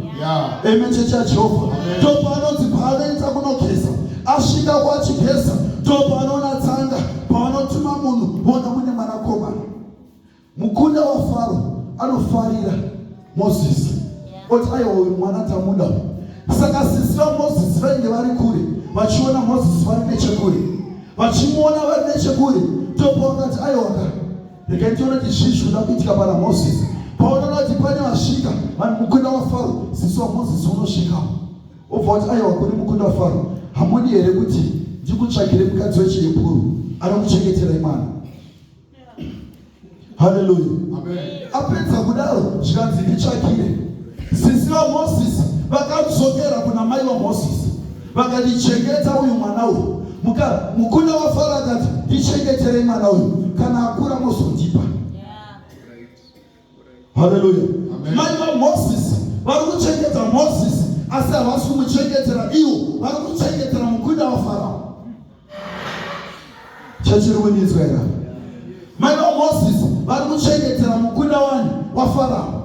Amen, chechi yaJehovha. Ndopanonzi paanoenda kunogeza asvika kwachigeza ndopaanoona tsanga pavanotuma munhu vona mune mwanakomana. Mukunda waFaro anofarira Moses oti aiwa uyu mwana tamuda. Saka sisi vaMoses vainge vari kure vachiona Moses vari nechekure, vachimuona vari nechekure, ndopavakati aiwaka regai tione kuti zvii zvikuda kuitika pana Moses. Paonoona kuti pane vasvika vanhu mukunda waFaro, sisi waMoses unosvikawo obva kuti aiwa kune mukunda waFaro, hamudi here kuti ndikutsvagire mukadzi wechiHebhuru anokuchengeterai mwana? Haleluya. Apedza kudaro zvikanzi nditsvakire. Sisi vaMoses vakadzokera kuna mai vaMoses vakati chengeta uyu mwana uyu. Mukunda waFaro akati ndichengeterei mwana uyu, kana akura mozondipa. Haleluya. Mai vaMoses vari kuchengeta Moses asi havasi kumuchengetera iwo, vari kuchengetera mukunda waFarao. Chachiri kundinzwa here? Mai vaMoses vari kuchengetera mukunda wani waFarao.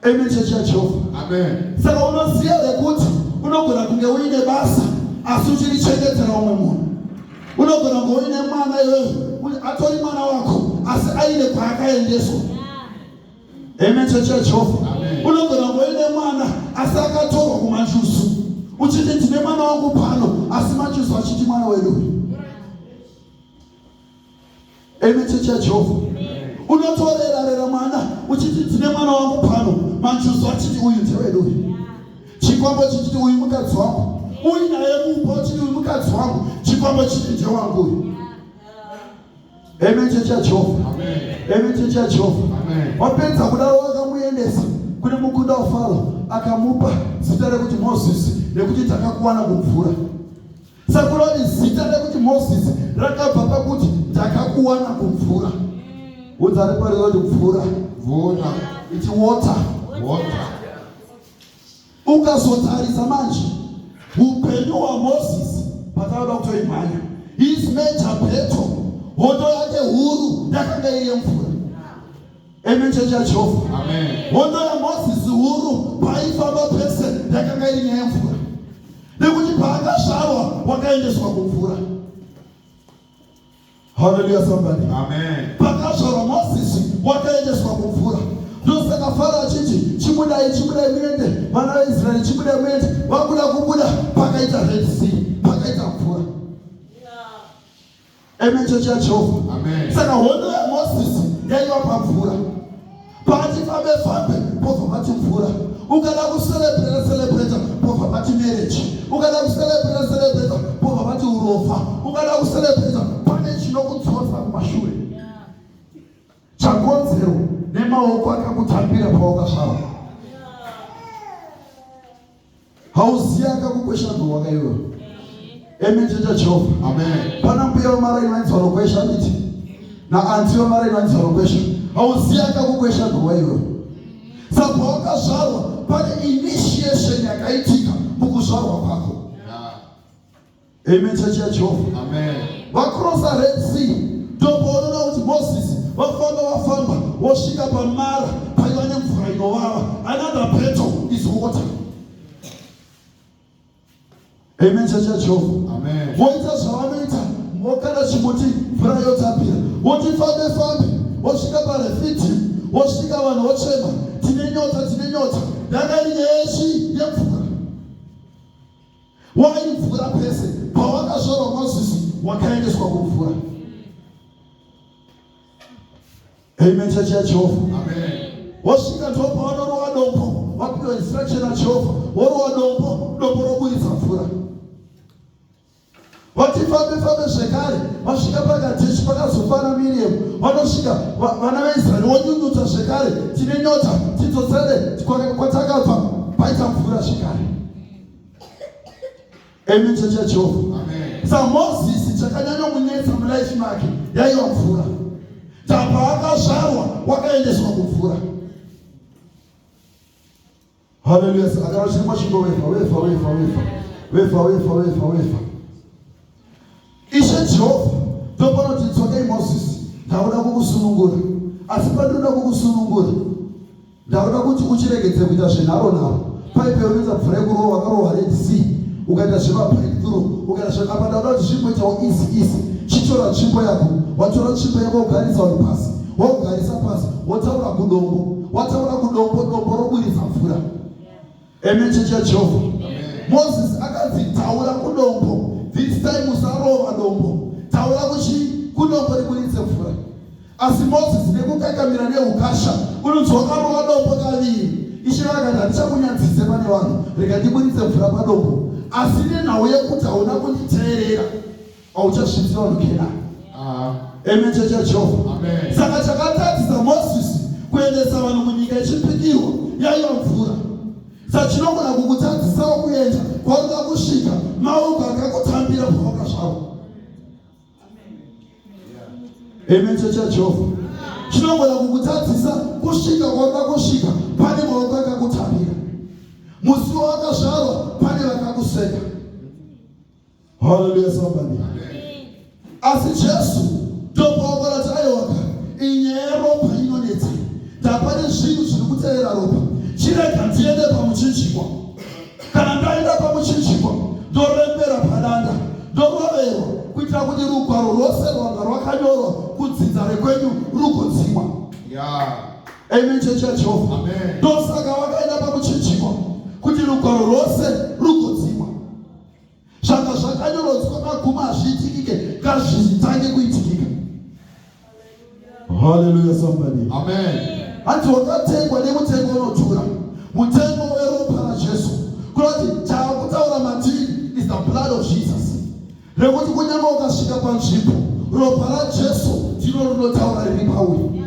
Amen, chechi yaJehovha. Amen. Saka unoziva here kuti unogona kunge uine basa asi uchirichengetera umwe munhu? Unogona kunge uine mwana iwewe atori mwana wako asi aine kwaakaendeswa. Amen, chechi yaJehovha. Unogona kunge uine mwana asi akatorwa kumanjuzu, uchiti ndine mwana wangu pano, asi manjuzu achiti mwana wedu. Amen chechi yaJehovha. Unotorera rera mwana uchiti ndine mwana wangu pano, manjuzu achiti uyu ndewedu uyu. Chikwambo chichiti uyu mukadzi wangu. Uyu naye mupa uchiti uyu mukadzi wangu. Chikwambo chichiti ndewangu uyu. Amen chechi yaJehovha. Amen chechi yaJehovha. Wapedza kudaro wakamuendesa kune mukunda waFaro akamupa zita rekuti Mozisi nekuti takakuwana kumvura. Sakuroti zita rekuti Moses rakabva pakuti ndakakuwana kumvura. Udza ari pari kuti mvura. Mvura. Iti water. Water. Ukazotarisa manje upenyu hwaMoses patavada kutoimhanya. His major battle, hondo yake huru yakanga iri yemvura. Amen chechi yaJehovha. Amen. Hondo yaMozisi huru paifamba pese yakanga iri nyaya yemvura. Nekuti paakazvarwa wakaendeswa kumvura. Hallelujah somebody. Amen. Pakazvarwa Mozisi wakaendeswa kumvura. Ndosaka Faro achiti chibudai chibudai muende vana vaIsraeri chibudai muende vakuda kubuda pakaita Red Sea pakaita mvura. Amen chechi yaJehovha. Amen. Saka hondo yaMozisi yaiva pamvura. Paati fambe fambe pobva pati mvura. Ukada kucelebrata celebrata pobva pati marriage. Ukada kucelebrata celebrata pobva pati urofa. Ukada kucelebrata pane chinokudzosa kumashure. Chakonzero nemaoko akakutambira pawakazvarwa. Hauzivi akakukwesha nhova iwewe. Amen checha Jehovha. Amen. Pana mbuya vamaraini vainzi vanokwesha handiti? Naanti vamaraini vainzi vanokwesha. Hauzivi akakukwesha nhova iwewe. Saka pawakazvarwa pane initiation yakaitika mukuzvarwa kwako. Yeah. Amen chechi yaJehovha. Amen. Vakrosa Red Sea ndopaunoona kuti Moses vafamba vafamba vosvika paMara paiva nemvura inovava. Another battle is water. Amen chechi yaJehovha. Amen. Voita zvavanoita vokanda chimuti mvura yotapira voti fambe fambe vosvika paRefidim vosvika vanhu vochema tine nyota tine nyota yanga iri nyaya yechii yemvura. Waimvura pese pawakazvarwa Mozisi wakaendeswa kumvura. Amen chechi yaJehovha. Amen. Wosvika ndopawanorova dombo, wapiwa instruction naJehovha, worova dombo, dombo roburitsa mvura. Vati fambe fambe zvekare, vasvika paKadeshi pakazofana Miriam, vanosvika vana vaIsraeri vonyunyuta zvekare, tine nyota, tidzotsere kwatakabva, paita mvura zvekare. Amen chechi yaJehovha. Amen. Sa Mozisi chakanyanya munetsa mulife make yaiva mvura. Tapa akazvarwa wakaendeswa kumvura. Hallelujah. Akara chirimo chingowefa wefa wefa wefa wefa wefa wefa wefa. Ishe Jehovha ndopanoti tsvakai Mozisi ndakuda kukusunungura asi pandinoda kukusunungura ndakuda kuti uchiregedze kuita zvenharo nharo paipe unoita mvura yekurowa wakarohwa Red Sea ukaita zvemabreakthrough ukaita zve apa ndakuda kuti zvimboitawo easy easy chitora tsvimbo yako watora tsvimbo yako wogarisa uri pasi wogarisa pasi wotaura kudombo wataura kudombo dombo roburitsa mvura. Amen chechi yaJehovha. Moses akanzi taura kudombo this time usarova dombo taura kuchi kudombo riburitse mvura. Asi Moses nekukakamira neukasha unonzi wakarova dombo kaviri. Ishe vakati handichakunyadzise pane vanhu rega ndiburitse mvura padombo asi nenhau yekuti hauna kunditeerera hauchasvitsi vanhu Kenani. Amen chechi yaJehovha. Amen. Saka chakatadzisa Mozisi kuendesa vanhu munyika yechipikirwa yaiva mvura. Saka chinogona kukutadzisawo kuenda kwaunoda kusvika maoko akakutambira pawakazvarwa. Amen chechi yaJehovha. Chinogona kukutadzisa kusvika kwaunoda kusvika pane maoko akakutambira. Musi wawakazvarwa pane vakakuseka. Hallelujah somebody. Asi Jesu ndopaakati aiwaka inyaya yeropa inonetsa. Ndapane zvinhu zviri kutevera ropa. Chirega ndiende pamuchinjikwa. Kana ndaenda pamuchinjikwa ndorembera padanda ndoroverwa kuitira kuti rugwaro rwose rwanga rwakanyorwa kudzinza rekwenyu rugodzimwa. Yeah. Amen chechi yaJehovha. Amen. Ndosaka vakaenda pamuchinjikwa kuti rugwaro rwose rugodzimwa. Zvanga zvakanyorodzwa magumo hazviitikike ngazvitange kuitikika. Hallelujah somebody. Amen. Hanzi wakatengwa nemutengo unodhura. Mutengo weropa raJesu. Kunoti chaakutaura matiri is the blood of Jesus. Rekuti kunyange ukasvika panzvimbo ropa raJesu ndiro rinotaura riri pauri.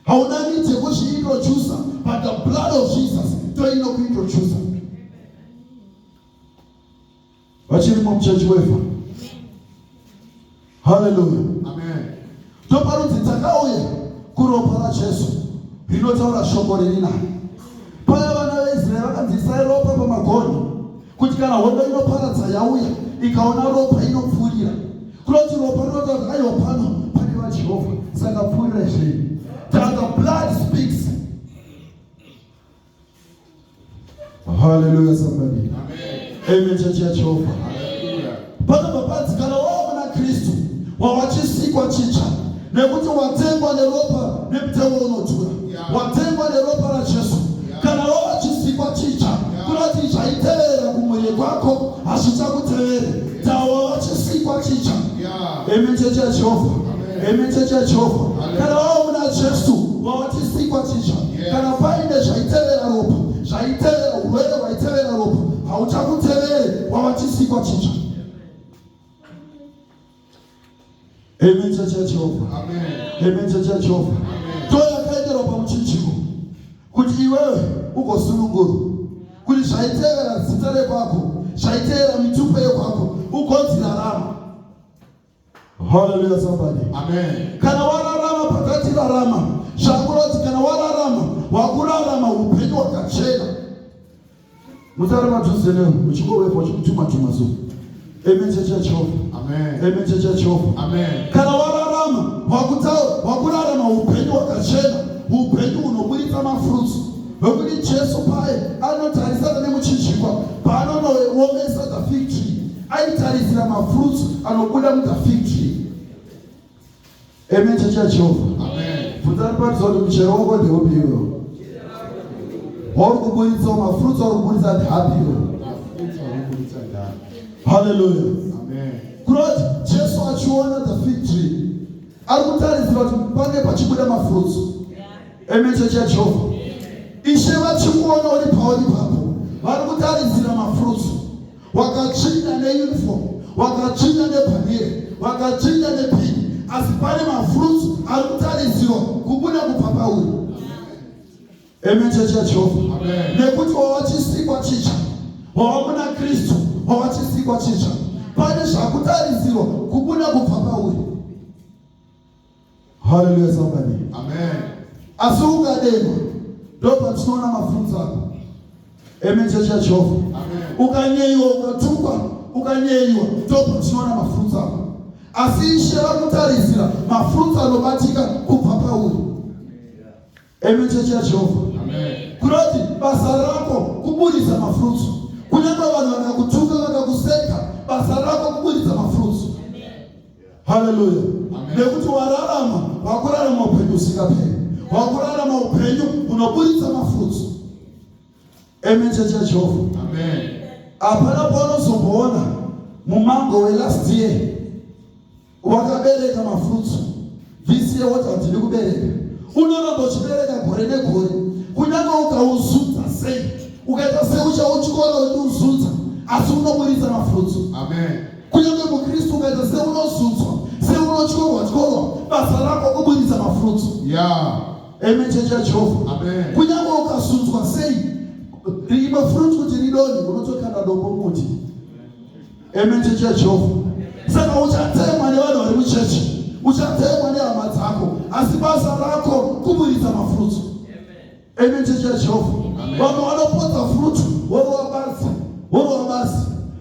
Hauna need yekuzviintroducer but the blood of Jesus ndoinokuintroducer. Vachirimo muchechi wefa. Hallelujah. Amen. Ndoparudzi takauya kuropa raJesu rinotaura shoko riri nani. Paya vana veIsraeri vakanzi isai ropa pamagonhi kuti kana hondo inoparadza yauya ikaona ropa inopfuurira. Kunoti ropa rinotaura kuti aiwa pano pane vaJehovha saka pfuurira zvenyu. That the blood speaks. Hallelujah somebody. Amen. Amen church ya Jehovha. Hallelujah. Panobva panzi kana wava muna Kristu wava chisikwa chitsva nekuti watengwa neropa nemutengo unodhura. Yeah. Watengwa neropa raJesu. Yeah. Kana wava chisikwa chitsva Yeah. kunoti zvaitevera kumwiri kwako hazvichakutevere. Tawava chisikwa chitsva. Yeah. Amen church ya Jehovha. Amen. Amen church ya Jehovha. Hallelujah. Kana wava muna Jesu wava chisikwa chitsva. Yeah. Kana paine zvaitevera ropa, zvaitevera urwere hwaitevera ropa, hauchakutevere wava chisikwa chitsva. Amen church ya Jehovha. Amen. Amen church ya Jehovha. Amen. To yakaenderwa pamuchinjiko kuti iwewe ugosunungurwa kuti zvaitevera zita rekwako zvaitevera mitupo yekwako ugonzirarama. Hallelujah somebody. Amen. Kana wararama patatirarama zvakuroti kana wararama wakurarama upenyu hwakachena. Mutare padhuze newe uchingowepo uchikutuma tuma so. Amen church ya Jehovha. Amen. Amen church ya Jehovha. Amen. Kana wararama wakurarama upenyu hwakachena, upenyu hunoburitsa mafruits. Nokuti Jesu paye anotarisana nemuchinjikwa paanonoomesa the fig tree, aitarisira mafruits anobuda muthe fig tree. Amen church ya Jehovha. Amen. Bvunzani padhuze kuti muchero wako ndeupi iwewe? Wauri kuburitsawo mafruits auri kuburitsa ndeapi iwewe? Mafruits ari kuburitsa ndani. Hallelujah. Amen. Kunoti Jesu achiona the fig tree ari kutarisira kuti pange pachibuda mafruits. Amen church ya Jehovha. Ishe vachikuona uri pauri papo vari kutarisira mafruits. Wakatsvinda neuniform, wakatsvinda nebhaneri, wakatsvinda nepini, asi pane mafruits ari kutarisirwa kubuda kubva pauri. Amen church ya Jehovha. Amen. Nekuti wava chisikwa chitsva, wava muna Kristu, wava chisikwa chitsva. Pane zvakutarisirwa kubuda kubva pauri. Hallelujah somebody. Amen. Asi ukadenwa ndopatinoona mafruits ako. Amen church ya Jehovha. Amen. Ukanyeyiwa ukatukwa, ukanyeyiwa ndopatinoona mafruits ako. Asi Ishe vari kutarisira mafruits anobatika kubva pauri. Amen church ya Jehovha. Amen. Kunoti basa rako kuburitsa mafruits. Kunyange vanhu vakakutuka vakakuseka, basa rako kuburitsa mafruits. Hallelujah. Amen. Nekuti wararama, wakurarama upenyu usingaperi. Wakurarama upenyu unoburitsa mafruits. Amen church ya Jehovha. Amen. Hapana paunozomboona mumango welast year wakabereka mafruits. This year woti handidi kubereka. Unoramba uchibereka gore negore. Kunyange ukauzunza sei, ukaita seuchautyora uchiuzunza, asi unoburitsa mafruits. Amen. Kunyange mukristu ukaita seunozunzwa, seunotyorwa tyorwa, basa rako kuburitsa mafruits. Yeah. Amen church ya Jehovha. Amen. Kunyange ukasunzwa sei, rimwe fruit kuti ridonhe, unotokanda dombo mumuti. Amen church ya Jehovha. Saka uchatemwa nevanhu vari muchechi, uchatemwa nehama dzako, asi basa rako kuburitsa mafruits. Amen church ya Jehovha. Amen. Vamwe vanopotsa fruit vorova basi, vorova basi.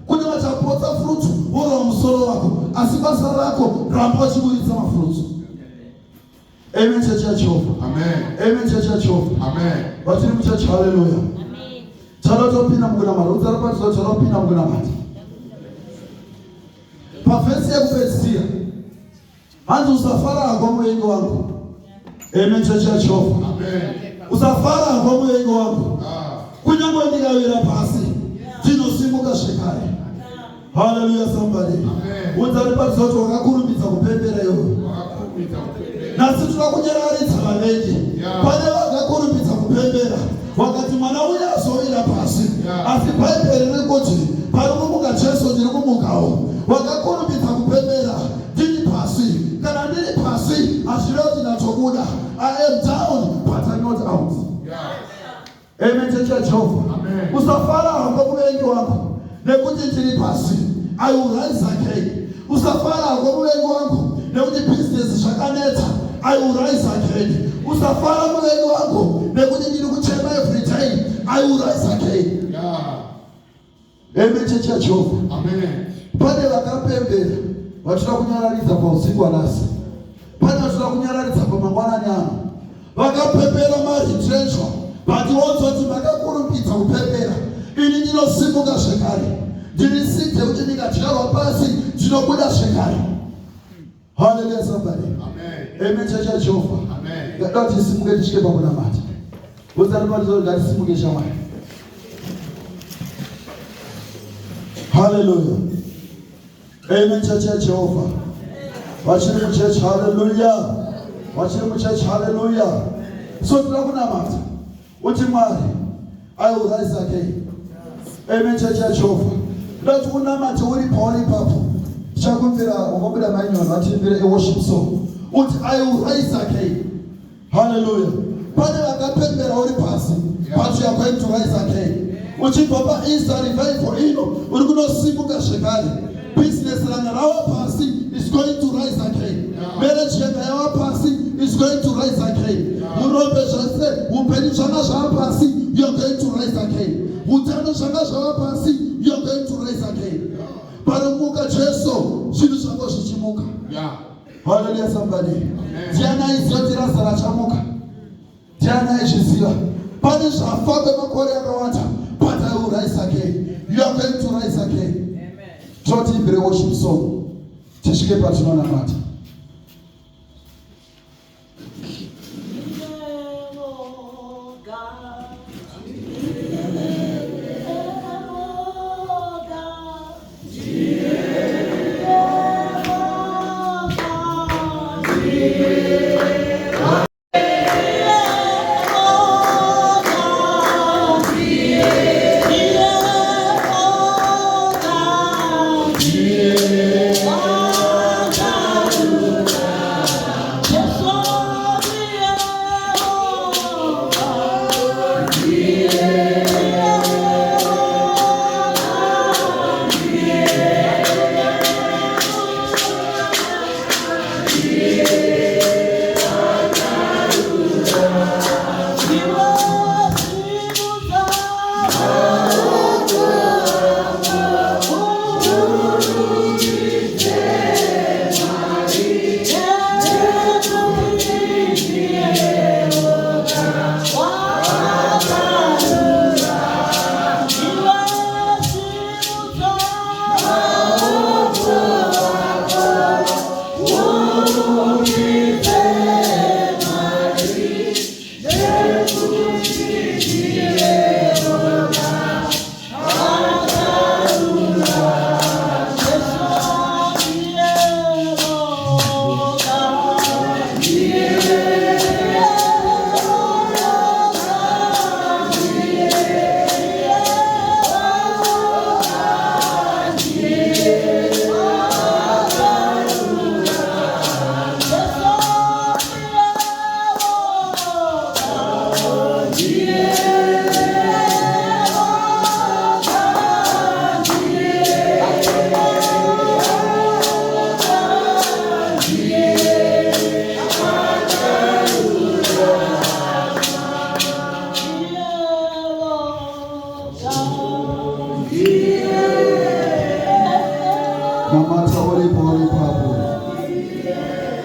Kune vachapotsa fruit vorova musoro wako, asi basa rako ramba uchiburitsa mafruits. Amen church ya Jehovha. Amen. Amen church ya Jehovha. Amen. Vachiri muchechi, hallelujah. Chanotopinda mukunamata, utsara patizo chanopinda mukunamata. Pavhesi yekupedzisira hanzi usafara hako muvengi wangu. Amen church ya Jehovha. Amen. Usafara hako muvengi wangu. Ah. Kunyange ndikawira pasi, ndinosimuka zvekare. Hallelujah somebody. Amen. Udzari patizo kuti wakakurumidza kupembera iwe. Wakakurumidza. Nhasi tinoda kunyararidza vavengi. Pane vakakurumidza kupembera vakati mwana uya azowira pasi, asi Bhaibheri riri kuti pari kumuka Jesu ndiri kumukawo. Vakakurumidza kupembera ndiri pasi. Kana ndiri pasi hazvirevi kuti ndatobuda. I am down but I'm not out. Amen, chechi yaJehovha. Usafara hako muvengi wangu nekuti ndiri pasi. I will rise again. Usafara hako muvengi wangu nekuti business zvakanetsa. I will rise again. Usafara muvengi wangu nekuti ndiri kuchema every day. I will rise again. Yeah. Amen, chechi yaJehovha. Amen. Pane vakapembera vachida kunyararidza pausiku wanasi. Pane vachida kunyararidza pamangwanani ano. Vakapembera maretrenchwa but wonzwa kuti makakurumidza kupembera. Ini ndinosimuka zvekare. Ndiri seed yekuti ndikadyarwa pasi ndinobuda zvekare. Hallelujah somebody. Amen. Amen church yaJehovha. Amen. Ngada kuti tisimuke tisvike pakunamata. Usati patizo ngatisimuke shamwari. Hallelujah. Amen church yaJehovha. Vachiri muchurch hallelujah. Vachiri muchurch hallelujah. So tinoda kunamata. Uti Mwari, I will rise again. Amen church yaJehovha. Ndoda kuti unamate uri pauri ipapo. Tichakumbira wakabuda mainyoni vatiimbire a worship song. Uti I will rise again. Hallelujah. Pane vakapembera uri pasi, but you are going to rise again. Uchibva paEaster revival ino, uri kunosimuka zvekare. Business ranga rawa pasi is going to rise again. Marriage yanga yawa pasi is going to rise again. Urombe zvese, upenyu zvanga zvava pasi, you are going to rise again. Utano zvanga zvava pasi, you are going to rise again. Panomuka Jesu, zvinhu zvako zvichimuka. Yeah. Hallelujah somebody. Ndiani aiziva kuti Lazaro achamuka? Ndiani aizviziva? Pane zvafa kwemakore akawanda, but I will rise again. You are going to rise again. Toti imbire worship song. Tisvike patinonamata. Namata uripo uri ipapo,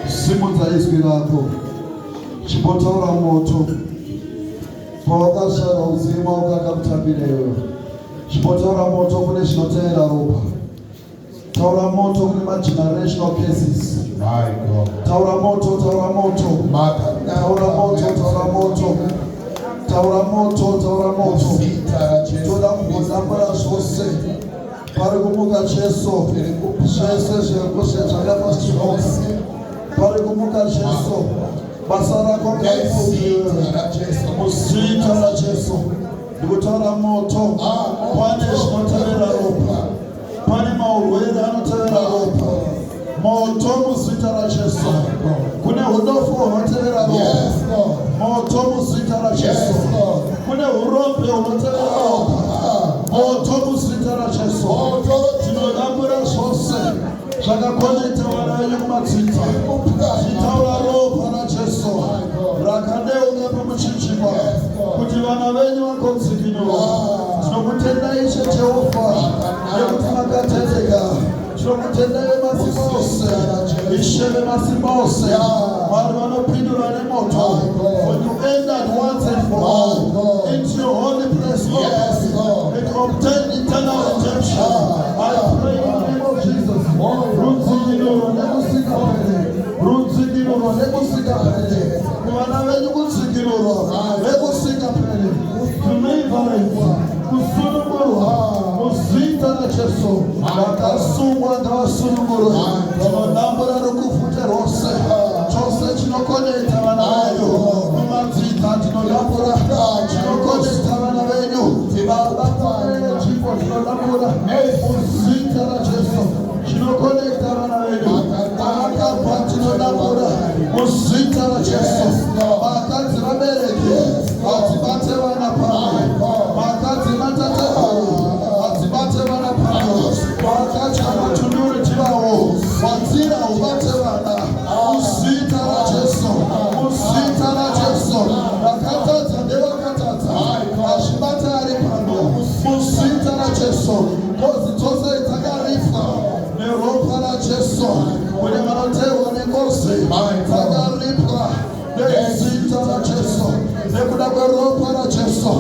simudza izwi rako, chimbotaura moto pawakashara uzima ukada kutambira iwewe, chimbotaura moto kune zvinoteera ropa. Taura moto kune magenerational cases. My God. Taura moto, taura moto. Taura moto, taura moto. Taura moto, taura moto. Zita raJesu. Toda kumbodambura zvose. Pari kumuka Jesu. Zvese zvekuse zvakafa zvose. Pari kumuka Jesu. Basa rako ngarimuke. Muzita raJesu. Ndikutaura moto. Pane zvinotevera ropa. Pane maurwere anotevera ropa. Moto muzita raJesu. Kune hudofu hunotevera ropa. Moto muzita raJesu. Kune hurombe hunotevera ropa. Moto muzita raJesu. Tinodambura zvose zvakakonekta vana venyu kumadzinza. Tichitaura ropa raJesu rakadeuka pamuchinjikwa kuti vana venyu vagodzikinurwa. Tinokutendai Ishe Jehovha nekuti makatendeka. Tinokutendai vemasimba ose, Ishe vemasimba ose, Mwari vanopindura nemoto. For you entered once and for all into your holy place, Lord, and obtain eternal redemption. I pray in the name of Jesus. Rudzikinuro nekusingaperi, rudzikinuro nekusingaperi, kuvana venyu kudzikinurwa nekusingaperi, deliverance, kusunungurwa muzita raJesu. Vakasungwa ngavasunungurwe. Tinodambura rukuvhute rwose, chose chinokonekta vana venyu kumadzidza. Tinodambura chinokonekta vana venyu baba nzvimbo. Tinodambura muzita raJesu chinokonekta vana venyu vakabva. Tinodambura muzita raJesu. Vakadzi vabereki vadzibate vana pano, vakadzi matateguru vadzibate vana pano, vakadya matunduri tivawo wadzira ubate vana muzita raJesu, muzita raJesu. Vakatadza ndevakatadza, hazvibate ari pano muzita raJesu. Ngozi dzose dzakaripwa neropa raJesu. Kune vanoteerwa nengozi dzakaripwa nezita raJesu, nekuda kweropa raJesu,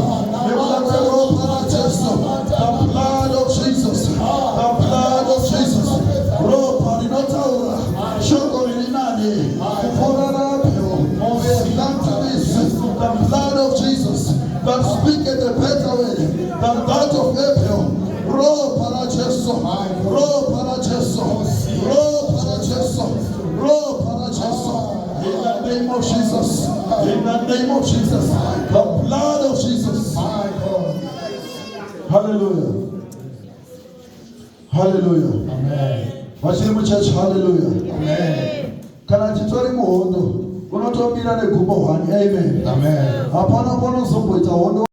nekuda kweropa raJesu. The blood of Jesus, the blood of Jesus. Ropa rinotaura shoko riri nani kupfuura raAbel. We have come to this, the blood of Jesus that speaketh a better way than that of Abel. Ropa raJesu, ropa raJesu, ropa raJesu, ropa raJesu. In the name of Jesus, in the name of Jesus, the blood of Jesus. Hallelujah, hallelujah. Vachiri muchechi, hallelujah. Kana titori muhondo, unotomira negumbo hwani, amen. Hapana paunozomboita hondo.